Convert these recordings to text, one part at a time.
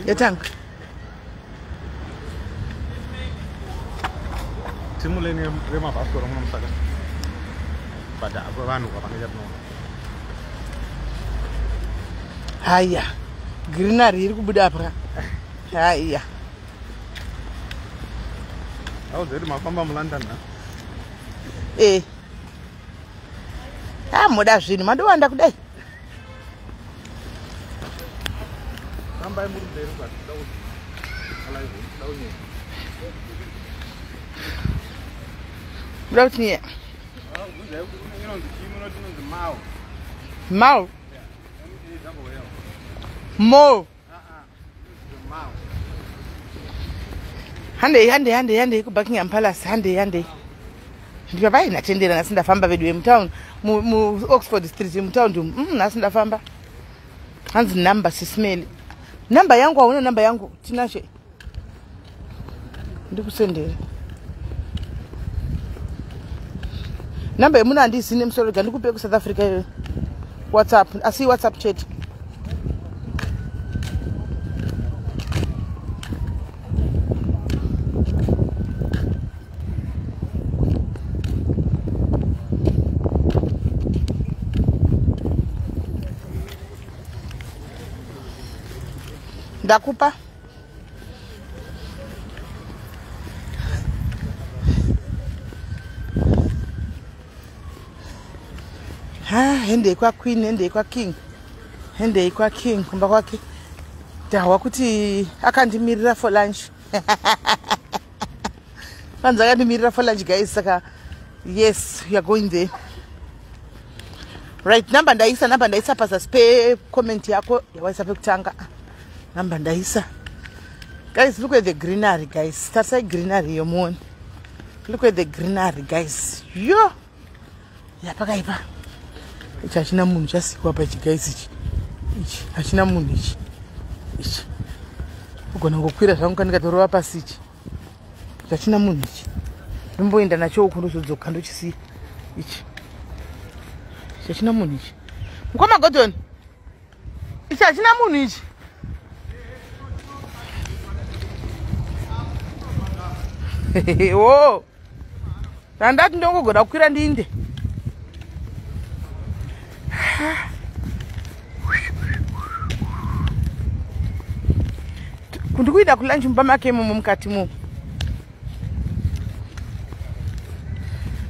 Yatanga. Timuleni remabhasikoro munomusaka. But apo vanhu vapane chatinoona. Haya. Greenery iri kubuda apa. Haya. Audzeri mafamba muLondon na? Eh. Ah, moda zvinhu madowanda kudai. Fambai muri mberi but daunyeka. Muda kuti nye. Mau. Mo. Handei handei handei handei kuBuckingham Palace handei handei. Ndikavai ndatendera nhasi ndafamba vedu vemutown muOxford Street mutown umu. Nhasi ndafamba. Hanzi number sismeli. Namba yangu hauna namba yangu Tinashe. Ndikusendere. Namba yemuna handisine musoro rega ndikupe kuSouth Africa iyoyo. WhatsApp asi WhatsApp chete. Ndakupa. Ha, hendei kwa queen, hendei kwa king. Hendei kwa king kumba kwake. Ndahwa kuti akandimirira for lunch. Panzi akandimirira for lunch guys, saka yes, we are going there. Right, namba ndaisa pazasi pe comment yako yawaisa pekutanga. Namba ndaisa. Guys, look at the greenery guys. Tarisai greenery yomuone. Look at the greenery guys. Yo. Yapakaipa. Ichi hachina munhu chasikwa pa ichi guys ichi. Ichi hachina munhu ichi. Ichi. Ugona ngokwira zvangu kandikatorova pasi ichi. Hachina munhu ichi. Ndomboenda nacho uku ndozodzoka ndochisiya. Ichi. Hachina munhu ichi. Mukoma Gordon. Ichi hachina munhu ichi. Oh. Ndandati ndongogona kukwira ndiinde. Ndikuida kulunch mumba make imomo mukati mo.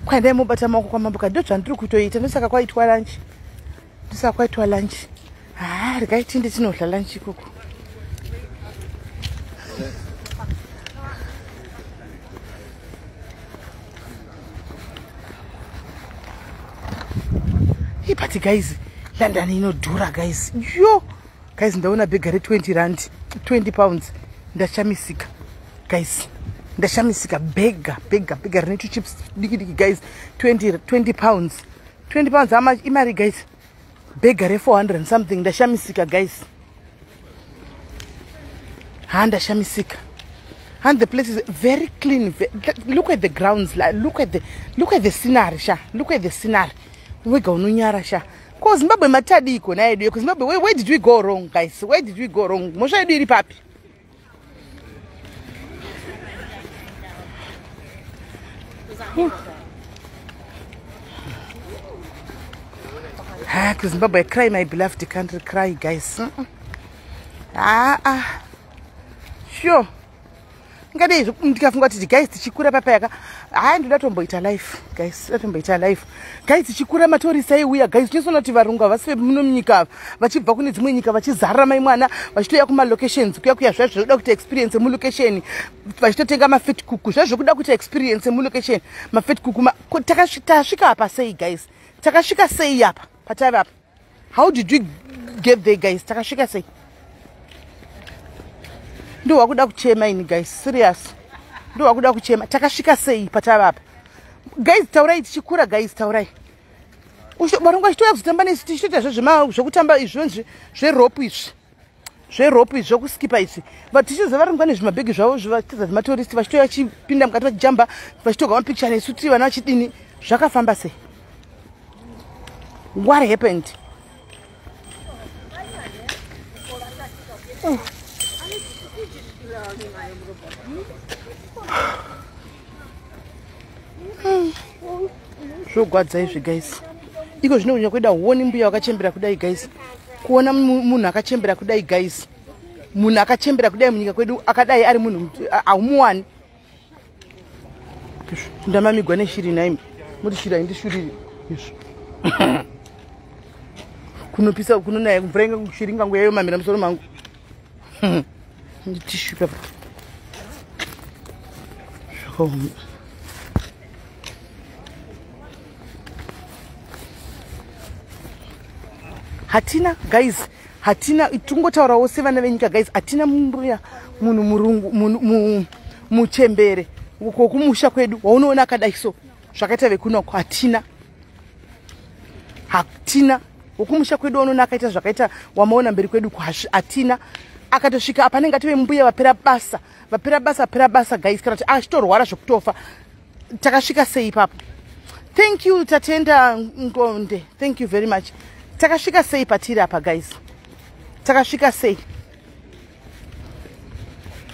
Kwaendai mobata maoko kwamambo kadi ndozvandiri kutoita ndosaka kwaitwa lunch. Ndosaka kwaitwa lunch. Ah, regai tiinde tinodla lunch ikoko. But guys, London inodhura guys. Yo, guys, ndaona bhega re 20 rand, 20 pounds. Ndashamisika guys. Ndashamisika bhega rine two chips diki diki guys. 20 pounds. 20 pounds how much imari guys? Bhega re 400 and something. Ndashamisika guys. Ha, ndashamisika. And the place is very clean. Look at the grounds. Like, look at the scenery sha. Look at the scenery. Wega unonyara sha. Ko Zimbabwe matadi iko na yedu. Ko Zimbabwe, where did we go wrong guys? Where did we go wrong? Mosha yedu iri papi? Ah, Zimbabwe, cry my beloved country, cry guys. Ah. Sure. Ngadei ndikafunga kuti guys tichikura papa yaka. Hayi ndoda tomboita life guys, ndoda tomboita life. Guys tichikura matorisa aiuya guys, tinosona kuti varungu havasi muno munyika vachibva kune dzimwe nyika vachizara mai mwana vachitouya kuma locations kuya kuya zvazvo zvoda kuti experience mu location vachitotenga mafit kuku zvazvo kuda kuti experience mu location mafit kuku. Tasvika apa sei guys? Takasvika sei apa patave apa? How did we get there guys? Takasvika sei? Ndowakuda kuchema ini guys, serious. Ndowakuda kuchema. Takasvika sei patava apa? Guys, taurai tichikura guys, taurai. Varungu vachitouya kuzotamba nesu tichitoita zvekutamba izvozvi zverope izvi. Zverope izvi zvekuskipa izvi. Tichiziva varungu vane zvimabhegi zvavo zvivatiza zvematoristi vachitouya vachipinda mukati vachijamba vachitorwa mapicture nesu tiri vana vachidini. Zvakafamba sei? What happened? Zvogwadza izvi guys. Iko zvino kunya kuenda huoni mbuya wakachembera kudai guys. Kuona munhu akachembera kudai guys. Munhu akachembera kudai munyika kwedu akadai ari munhu haumuwani. Ndamamigwa neshiri naimi. Muri shiri haindishuriri. Izvo. Kunopisa kunonaya mvura inga shiri ingango yayomamira musoro mangu. Nditishu papa. Zvakaoma. Hatina guys, hatina tungotaurawo sevana venyika guys, hatina mbuya munhu murungu munhu muchembere uko kumusha kwedu waunoona akadai so zvakaita vekunoko hatina. Hatina wokumusha kwedu waunoona akaita zvakaita wamaona mberi kwedu hatina. Akatosvika apa anenge atove mbuya vapera basa, vapera basa, vapera basa guys, kana kuti achitorwara zvokutofa. Takasvika sei ipapo? Thank you Tatenda Ngonde, thank you very much. Takasvika sei patiri apa guys? Takasvika sei?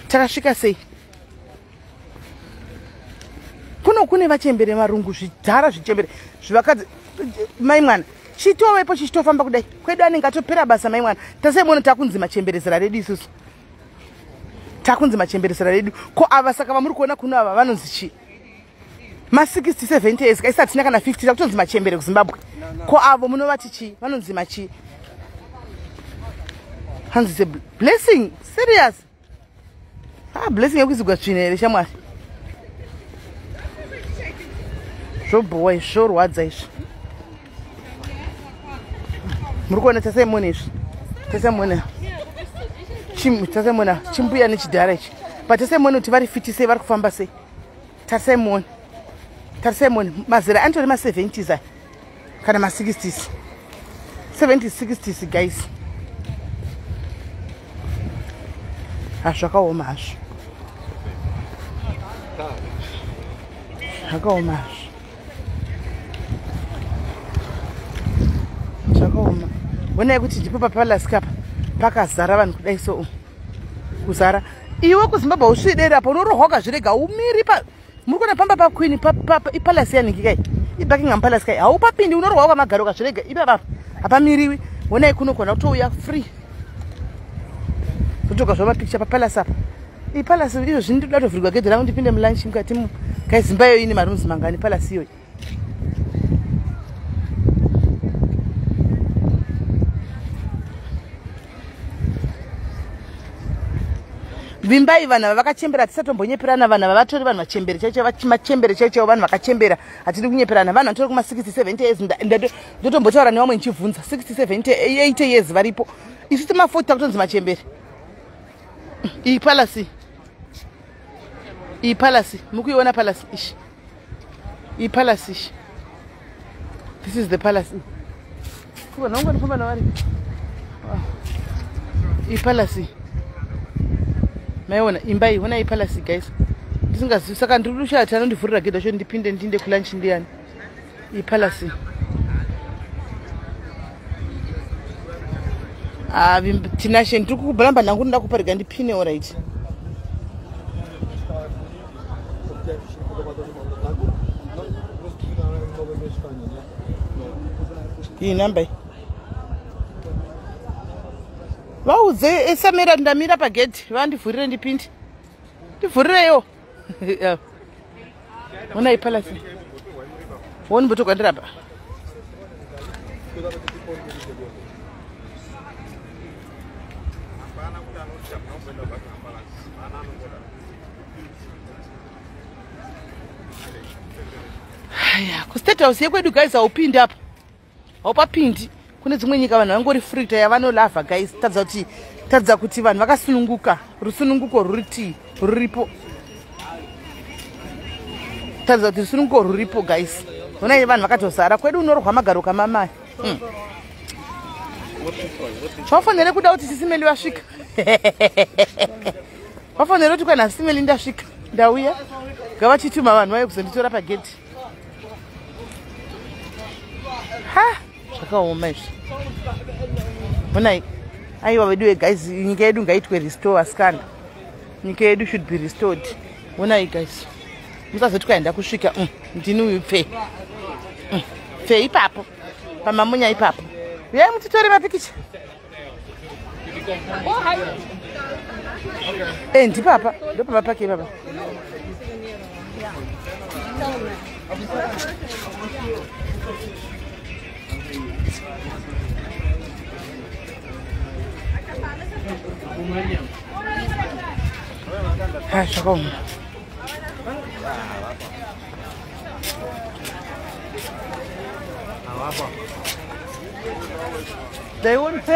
Takasvika sei? Kuno kune vachembere varungu zvidhara zvichembere zvivakadzi mai mwana chitovepo chichitofamba kudai kwedu anenge atopera basa mai mwana. Tasemuona takunzi machemberezera redu isusu. Takunzi machemberezera redu. Ko ava saka vamuri kuona kuno ava vanonzi chii? Ma 60 70 years kaisa hatina kana 50 takutonzi machembere kuZimbabwe. Ko avo munovati chii? Vanonzi machii? Hanzi se blessing serious. Ah, blessing yekuzigwa tsvina here shamwari? Zvobhowa izvi, zvorwadza izvi. Muri kuona tasaimona izvi. Tasaimona. Tasaimona chimbuya nechidhara ichi. But tasaimona kuti vari fiti sei, vari kufamba sei. Tasaimona. Tasaimona mazera anotori ma 70s aya kana ma 60s. 70s 60s guys. Hazvakaoma hazvo. Zvakaoma hazvo. Zvakaoma. Honai kuti ndipo papalace kapa pakazara vanhu kudai so. Kuzara. Iwe kuZimbabwe usvidera apa unorohwa ukazvirega umiri pa muri kuona pamba paQueen ipalace yanhingi kai iBuckingham Palace kai haupapindi unorohwa ukamagara ukazvirega ipapa hapamiriwi. Honai kuno kona kutouya free. Kutoka zva mapicture papalace apa. Ipalace izvo zvinoda kutovhurwa gedhe rangu ndipinde mulunch mukati mu kai Zimba iyoyi ine marooms mangani palace iyoyi. Vimbai vanhu ava vakachembera, tisatombonyeperana. Vanhu ava vatori vanhu vachembere chaicho, machembere chaicho, vanhu vakachembera. Hatidi kunyeperana. Vanhu vatori kuma 60 70 years. Ndotombotaura nevamwe ndichibvunza 60 70 80 years varipo. Isu tima 40 takutonzi machembere. Iyi palace. Iyi palace. Mukuiona palace ishi. Iyi palace ishi. This is the palace. Kuba naunga ndifamba navari. Iyi palace. Maiona imba iyi, ona iyi palace guys. Ndisingazivi saka ndiri kushaya kuti anondivhurira gedhe racho ndipinde ndinde kulunch ndiyani. Iyi palace. Ah, Tinashe ndiri kukuramba ndangu ndinoda kuparega ndipine alright. Iyi namba iyi. Vaudze esamira ndamira pagedhi vandivhurire ndipinde. Ndivhurireyo. Ona iyi palace. Woni mbotokwandirapa. Haya, kuState House yekwedu guys haupindi apa. Haupapindi. Kune dzimwe nyika vanhu vangori free yavanolavha guys. Tadza kuti vanhu vakasununguka. Rusununguko ruriti ruripo. Tadza kuti rusununguko ruripo guys. Honai vanhu vakatozara kwedu unorohwa magaro kamamai. Vafanire kuda kuti Sisimeli vasvika. Vafanire kuti kana Sisimeli ndasvika ndauya ngavachituma vanhu vauye kuzonditora pagedhi. Ha, zvakaoma izvi. Honai. Aiwa veduwe guys, nyika yedu ngaitwe restore asikana. Nyika yedu should be restored. Onai guys, musazoti kwaenda kusvika ndini uyu pfe. Pfe ipapo pamamunya ipapo. Uyai mutitore mapikicha. Ndipapa ndopamba pake ipapa. Zvakaoma. They won't.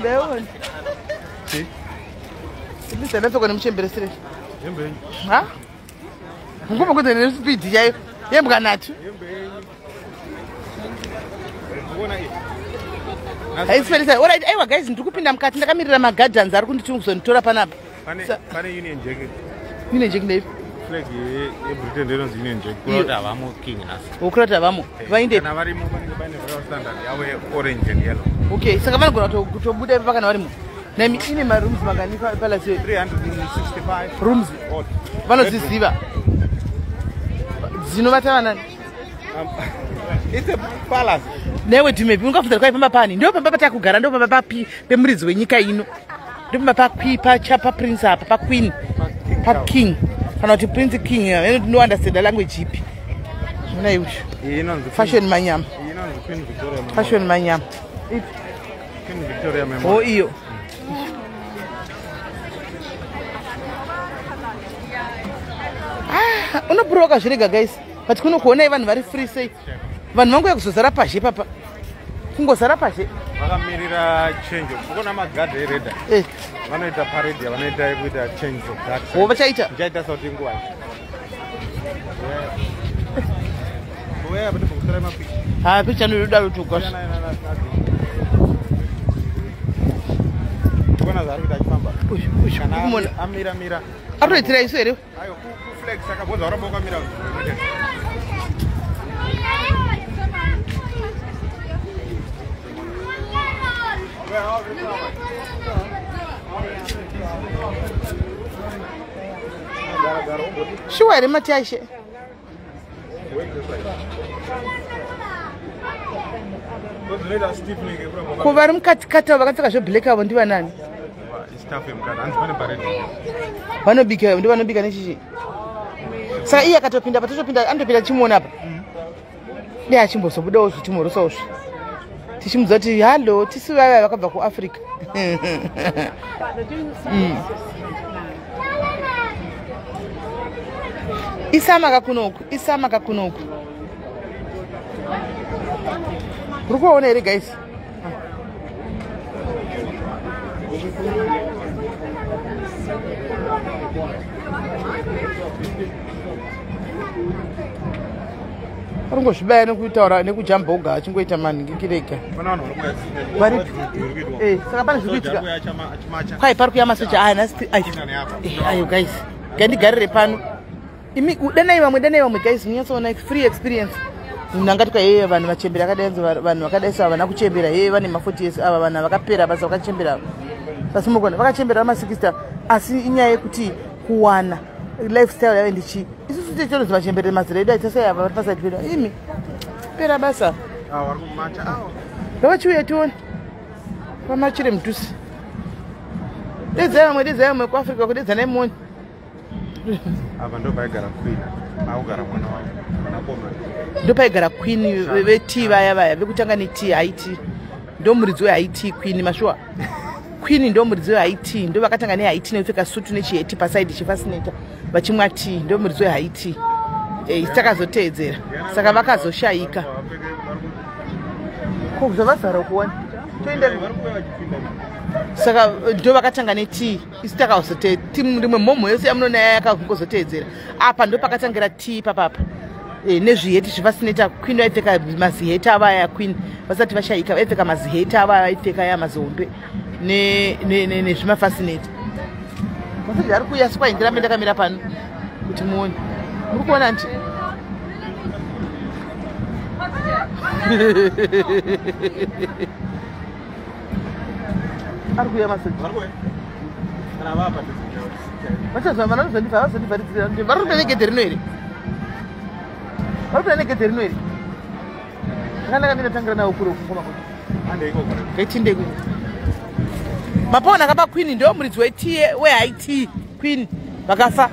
They won't. Ndapfekwa nemuchemberesere. Ha? Ngoma kuti nespeed yayo yembwa nhatu. Haisiperesa. Alright, aiwa guys, ndiri kupinda mukati ndakamirira magardens ari kunditi kuzonditora panapa. Pane Union Jack. Union Jack ndeipi? Flag yeBritain ndinonzi Union Jack. Kuroti havamo king nhasi. Kuroti havamo. Vainde. Kana varimo vanenge paine royal standard yavo orange and yellow. Okay, saka vanogona kutobuda ipapo kana varimo. Nami ine marooms mangani palace? 365 rooms. Vanodziziva. Dzinovata vanani? It's a palace. Newe Dumebi, ungabvunza kwai pamba pani? Ndo pamba patakugara, ndo pamba papi pemuridzi wenyika ino. Ndo pamba papi pacha pa prince apa, pa queen, pa king. Kana kuti prince king, no understand language ipi. Zvona izvo. Inonzi fashion manyama. Inonzi Queen Victoria Memorial. Fashion manyama. Ipi? Queen Victoria Memorial. Oh iyo. Ah, unobhuroka zvirega guys. But kuno kuonai vanhu vari free sei. Vanhu vanguya kuzozara pazhe papa. Kungozara pazhe. Vakamirira change. Kuona magadhi ereda. Vanoita parade yavanoita yekuita change of guard. Wo vachaita? Ndichaita sauti nguva. Uya pati kutora mapicha. Ha, picha ndinoda kutogwa. Kuona zvaari kuita achifamba. Kana amira mira. Arikutoitira isu here? Ayo, kuflex akabvunza waramba wakamira. Shuwa here Matiashe? Ko vari mukati-kati avo vakapfeka zveblack avo ndivanani? Vanobika ndivanobika nechichi. Saka iye akatopinda patotopinda anotopinda chimuona apa. Dai achimbozobudawo zvitimhorosawo zvi. Tichimudza kuti hallo tisu vaya vakabva kuAfrica. Isama kakunoku, isama kakunoku. Uri kuvaona here guys? Arongozvibaya nekutaura nekujamboga achingoita manhingikirega. Varipi? Saka pane zviri kuitika. Kwai pari kuya masoja aya nhasi. Ayo guys, ngandigarire pano. Imi danai vamwe guys, munyatsoona free experience. Munhu angati kwa yeye vanhu vachembera akadai vanhu vakadai sa havana kuchembera yeye vane ma40 years ava vanhu vakapera basa vakachembera. Basi mugona vakachembera ma60 asi inyaya yekuti kuwana lifestyle yavo ndichi. Isusu tichero vachembere mazera edu aita sei ava vari paside pedu. Imi pera basa. Vari kumacha avo. Ngavachiuya tione. Vamachire mudhuze. Dedzai vamwe kuAfrica kudedzanai muone. Apa ndopaigara queen. Akugara mwana wake. Mwanakomana. Ndopaigara queen vetii vaya vaya vekutanga netii haiti. Ndomuridzi wehaiti queen mashuwa. Queen ndomuridzi wehaiti ndo vakatanga nehaiti nekupfeka sutu nechiheti pasaidi chifascinata vachimwa tii ndomuridzi wehaiti. Takazoteedzera. Saka vakazoshayika. Ko zvavazara kuona. Toenda saka ndo vakatanga netii isu takazote timu rimwe mhomho yose yamunoona yakazoteedzera. Apa ndo pakatangira tii papapa. Nezviheti zvifasineta queen vaipfeka maziheti ava aya queen vasati vashayika vaipfeka maziheti ava vaipfeka aya mazihombe nezvimafasineta. Masoja ari kuuya asi kwai ndirambe ndakamira pano kuti muone. Muri kuona nti? Ari kuuya masoja. Vachazva vanozondibva vazondivharidzira. Vari kupinda negedhe rino here? Vari kupinda negedhe rino here? Ndakanaka ndinotangira nawo kure uku ngoma kuti. Ngaitinde ikoko. Mapaona akaba Queen ndo muridzi wetie wehigh tea Queen vakafa.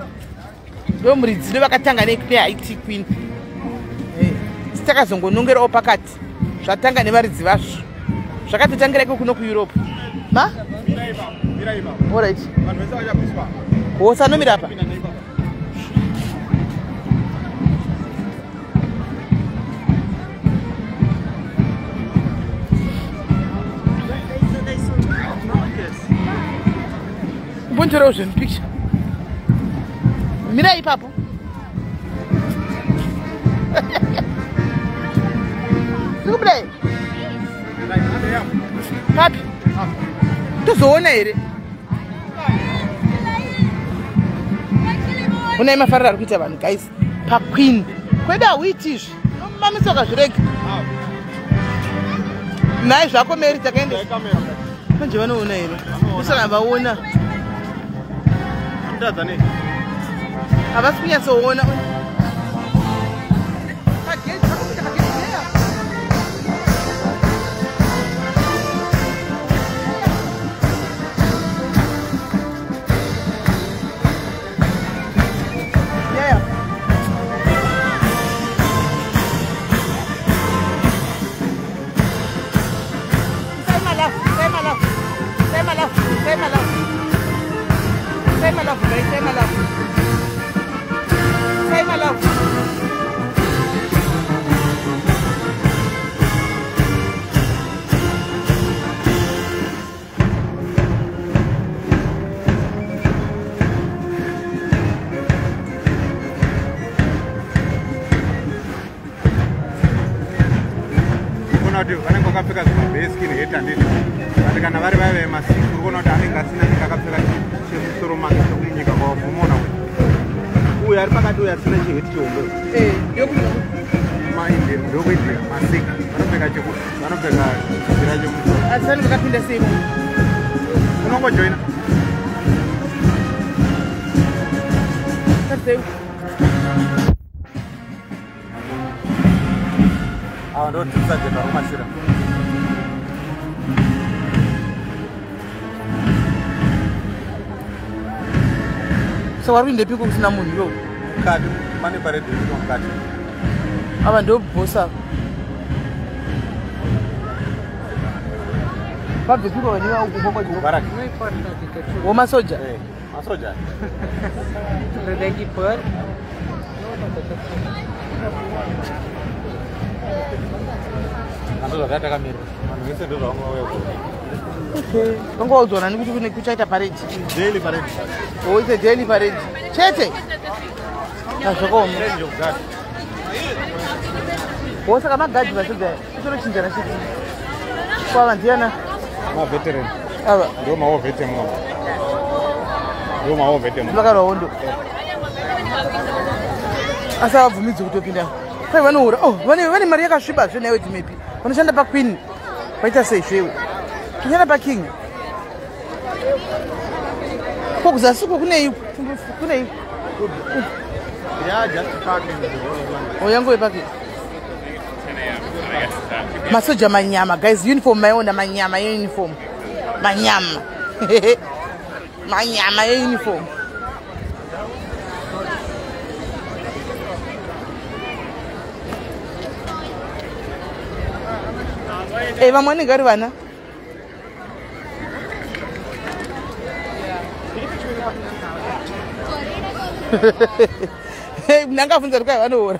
Ndo muridzi ndo vakatanga nehigh tea Queen. Takazongonongerawo pakati zvatanga nevaridzi vazvo zvakatotangira iko kuno kuEurope. Ma? Alright. Wosanomira apa. Mbontorewo zvemupikicha. Mira ipapo. Zikubudai. Papi. Tozoona here? Unai mafariro ari kuita vanhu guys paQueen. Kwedu hauiti izvi. Unomamisa ukazvirega. Nhai zvako Mary takaendesa. Manje vanoona here? Usana vaona. Havasi kunyatsoona. Vanenge vakapfeka zvimabeskin hat handiti, but kana vari vaive vemasiku uri kuona kuti anenge asina anenge akapfeka chemusoro make chekumunyika kwavo. Munoona kuti uyu ari pakati uyu asina chiheti chihombe maIndia, ndokuIndia masika vanopfeka vanopfeka chira chemusoro. Asi vanenge vakapinda sei? Unongojoina. Ava ndo drill sergeant vari kumashure. So vari kuindepiko kusina munhu ivo? Mukati mane parade iriko mukati. Ava ndo boss ava. Vabvepiko vane vakukomba? Baraki. Womasoja. Masoja. Ando zvakatakamirira vanhu vese ndo zvavanga vauya kuona. Okay. Vanga vaudzwa nani kuti kune kuchaita parade? Daily parade. Oh, it's a daily parade. Chete. Hazvakaoma. Change of guard. Wo saka magadhi vasoja kutorochinjana chete. Kwava ndiana? Maveteran. Ava. Ndo mawar veteran. Ndo mawar veteran. Vakarwa hondo. Asi havabvumidzwi kutopinda. Kwai vanohura. Oh, vane mari yakasviba zve naiwe timepi. Vanoshanda paQueen. Vaita sei zvewe? Kushanda paKing. Ko kuzasi uko kunei? Kunei? Yeah, just parking the whole of London. Oh, yangu parking. Masoja manyama guys, uniform maiona manyama yeuniform. Manyama. Manyama yeuniform. Vamwe vanenge vari vana. Ndangabvunza kuti kwai vanohora.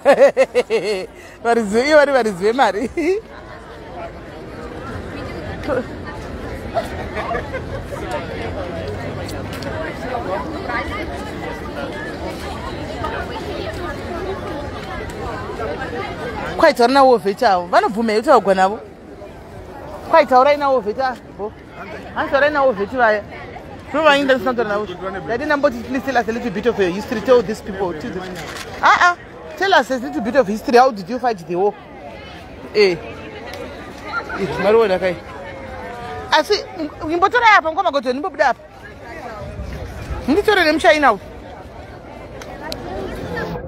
Varidzi ivo vari varidzi vemari. Kwai taura navo vheti avo. Vanobvuma here kutaurwa navo? Kwai taurai navo vheti avo. Hanzi taurai navo vheti vaya. Ndovaninda ndisina kutaura navo. Ndati ndamboti please tell us a little bit of your history. Tell these people. Tell this. Ah ah. Tell us a little bit of history. How did you fight the war? Eh. Izvi mariona kai. Asi imbotorai apa ngoma godzo ndimbobuda apa. Nditore nemuchaina uyu.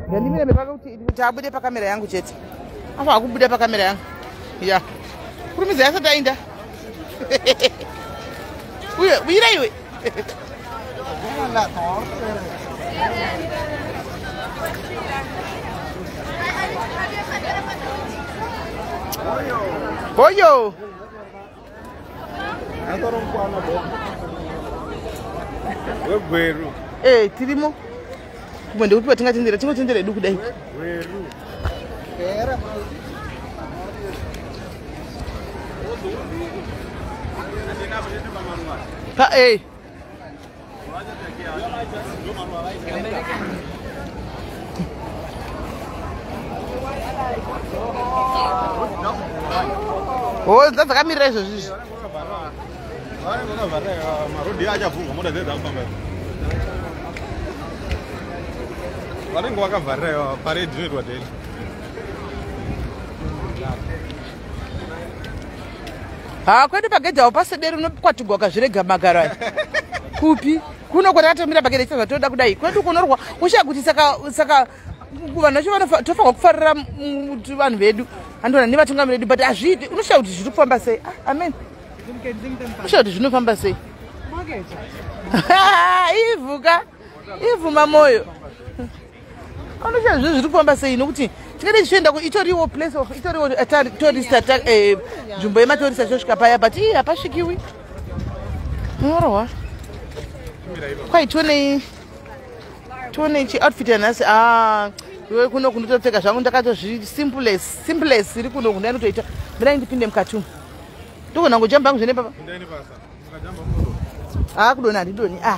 Ndandimire paka kuti abude pakamera yangu chete. Afa akubuda pakamera yangu. Ya. Kurumidza yasati aenda. Uye, uyira iwe. Boyo. Wegweru. Eh, tirimo. Kumwe ndekuti patingatendera, tingotendera edu kudai. Gweru. Pa eh. Oh, dzakamirira izvozvi izvi. Marodi achavhurwa mota dzedza kufamba. Vanenge vakavharira parade inoitwa daily. Ha, kwedu pagedhi apo pasederi unokwatigwa ukazvirega magaro aya. Kupi? Kuno kwatakatomira pagedhi chazvatoda kudai. Kwedu kunorwa ushaya kuti saka vanhu vacho tofanirwa kufarira vanhu vedu. Andona nevatungamiri vedu but hazviiti. Unoshaya kuti zviri kufamba sei. Amen. Unoshaya kuti zvinofamba sei. Ivhuka. Ivhu mamoyo. Unoshaya zvinhu zviri kufamba sei nokuti tinenge tichienda itoriwo place of itoriwo tourist nzvimbo yematorist achosvika paya but ii hapasvikiwi. Unorohwa. Kwai tionei chi outfit yanhasi. Ah, iwe kuno kundotopfeka zvangu ndakatozvi simplest iri kuno kundanotoita. Mirai ndipinde mukati umu. Ndogona kujamba hangu zvene papa. Ah, kudona handidoni. Ah.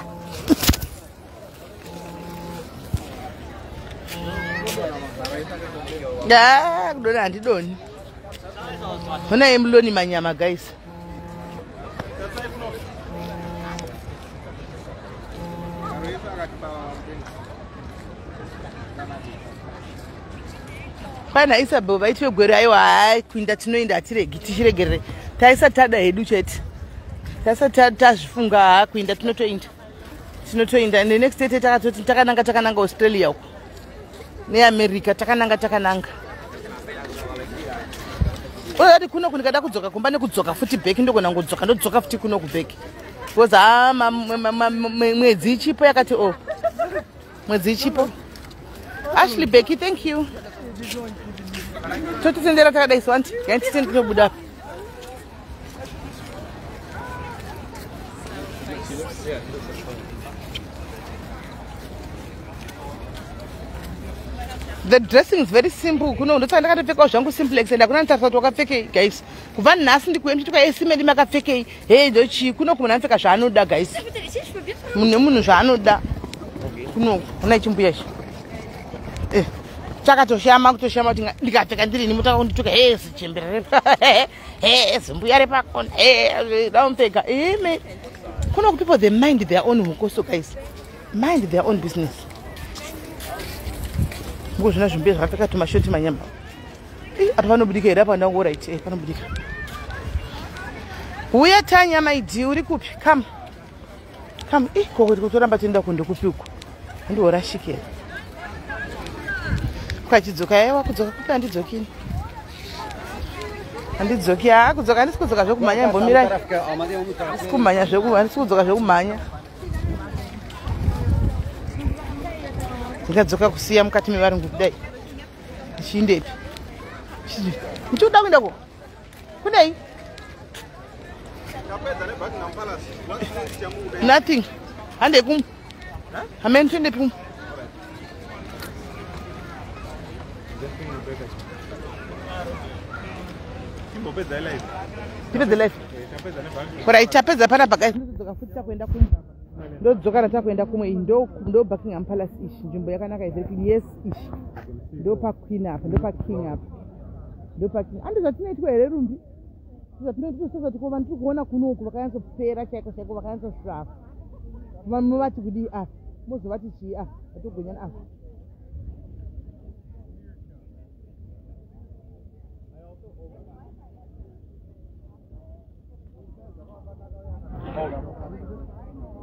Ah, kudona handidoni. Honai muloni manyama guys. Kwana Isabel vaiti vegweru aiwa hai kuinda tinoinda hatiregi tichiregerere. Taisati tada hedu chete. Taisati tazvifunga ha kuinda tinotoinda. Tinotoinda and the next day takatoti takananga Australia uko. NeAmerica takananga. Uyati kuno kunikada kudzoka kumba nekudzoka futi back ndogona ngodzoka ndodzoka futi kuno kuback. Because mwedzi ichipo yakati oh. Mwedzi ichipo. Ashley Becky, thank you. Totitendera takadai so anti. Yanditende tobuda. The dressing is very simple. Kuno ndotsa ndakatopfekawo zvangu simplex and hakuna nditarisa kuti wakapfekei guys. Kubva nhasi ndikuye ndichituka esimedi makapfekei. Hey ndochii kuno kumunhu anopfeka zvaanoda guys. Munhu nemunhu zvaanoda. Kuno kuna chimbuya ichi. Eh. Chakatoshama kutoshama kuti ndikapfeka ndiri nimutaka kundituka hey zichembere. Hey zimbuya repakona. Hey ndampfeka. Ime. Kuno people they mind their own hukoso guys. Mind their own business. Ngozvina zvimbe zvakapfeka tumashoti manyama. Apa panobudika here apa ndango right panobudika. Uya Tanya my dear uri kupi? Come. Come. Koko kutoramba toenda kundokupi uko. Handiworashike. Kwachidzoka aiwa kudzoka kupi handidzokini. Handidzoki ha kudzoka handisi kudzoka zvekumhanya imbomirai. Handisi kumhanya handisi kudzoka zvekumhanya. Ndingadzoka kusiya mukati mevarungu kudai. Ndichiindepi? Ndichikuda kuenda ko? Kudai? Nothing. Hande kum. Amen twende kum. Tipedze life. Alright, tapedza panapa guys. Ndodzoka futi takuenda kumwe. Ndodzoka natakuenda kumwe. Ndo Buckingham Palace ishi. Nzvimbo yakanaka exactly. Yes ishi. Ndo pa Queen apa, ndo pa King apa. Ndo pa King. Andi zvatinoitwa here rumbi? Zvatinoitwa sasa tikova ndiri kuona kuno uku vakanyatsopera chaiko chaiko vakanyatsosvafa. Vamwe vati kudii apa? Mozovati chii apa? Vatogonyana apa.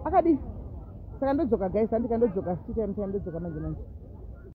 Akadii? Saka ndodzoka, guys. Handika ndodzoka. Tea time, time, ndodzoka manje manje.